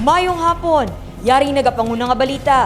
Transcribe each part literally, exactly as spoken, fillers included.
Mayong hapon! Yari nagapanguna nga balita.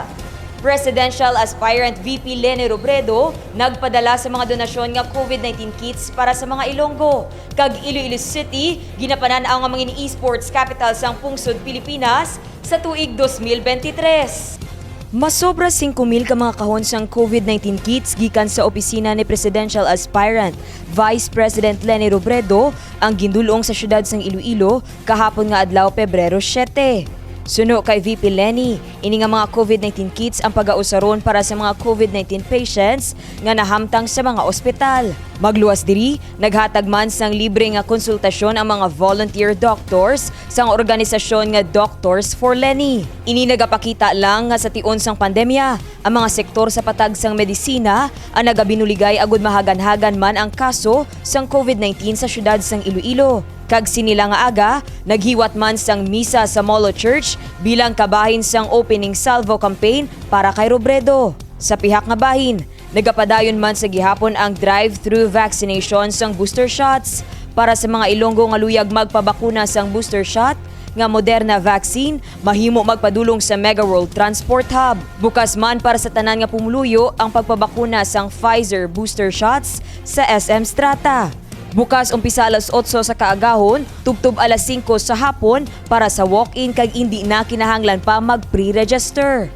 Presidential aspirant V P Leni Robredo nagpadala sa mga donasyon nga COVID nineteen kits para sa mga Ilonggo. Kag Iloilo City, ginapanan-aw nga mangin esports capital sang pungsod Pilipinas sa tuig dos mil benti tres. Masobra singko mil ka mga kahon sang COVID nineteen kits gikan sa opisina ni Presidential Aspirant Vice President Leni Robredo ang gindul-ong sa siyudad sang Iloilo kahapon nga adlaw, Pebrero siyete. Suno kay V P Leni, ini nga mga COVID nineteen kits ang pagausaron para sa mga COVID nineteen patients nga nahamtang sa mga ospital. Magluwas diri, naghatag man sang libre nga konsultasyon ang mga volunteer doctors sang organisasyon nga Doctors for Leni. Ini nagapakita lang nga sa tion sang pandemya, ang mga sektor sa patag sang medisina ang nagabinuligay agud mahaganhagan man ang kaso sang COVID nineteen sa siyudad sang Iloilo. Kag sini lang nga aga, naghiwat man sang misa sa Molo Church bilang kabahin sang opening salvo campaign para kay Robredo. Sa pihak nga bahin, nagapadayon man sa gihapon ang drive-through vaccination sang booster shots. Para sa mga Ilonggo nga luyag magpabakuna sang booster shot nga Moderna vaccine, mahimo magpadulong sa Mega World Transport Hub. Bukas man para sa tanan nga pumuluyo ang pagpabakuna sang Pfizer booster shots sa S M Strata. Bukas umpisa alas otso sa kaagahon, tubtob alas singko sa hapon para sa walk-in kag indi na kinahanglan pa mag-pre-register.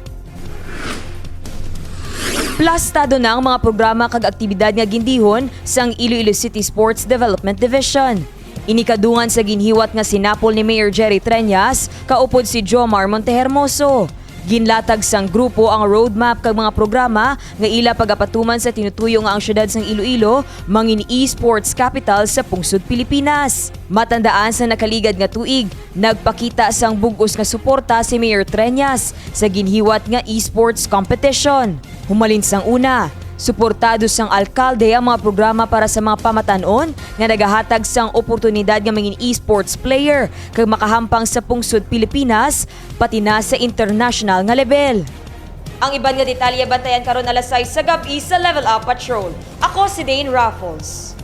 Plastado na ang mga programa kag aktibidad nga gindihon sang Iloilo City Sports Development Division. Ini kadungan sa ginhiwat nga sinapol ni Mayor Jerry Treñas kaupod si Jomar Montehermoso. Ginlatag sang grupo ang roadmap kag mga programa nga ila pagapatuman sa tinutuyo nga ang siyudad sang Iloilo mangin esports capital sa pungsod Pilipinas. Matandaan sa nakaligad nga tuig, nagpakita sang bug-os nga suporta si Mayor Treñas sa ginhiwat nga esports competition. Humalin sang una, suportado sang alkalde ang mga programa para sa mga pamatan-on nga nagahatag sang oportunidad nga mangin esports player kag makahampang sa pungsod Pilipinas, pati na sa international nga level. Ang iban nga detalye bantayan karon alas sais sa gab-i sa Level Up Patrol. Ako si Dane Raffles.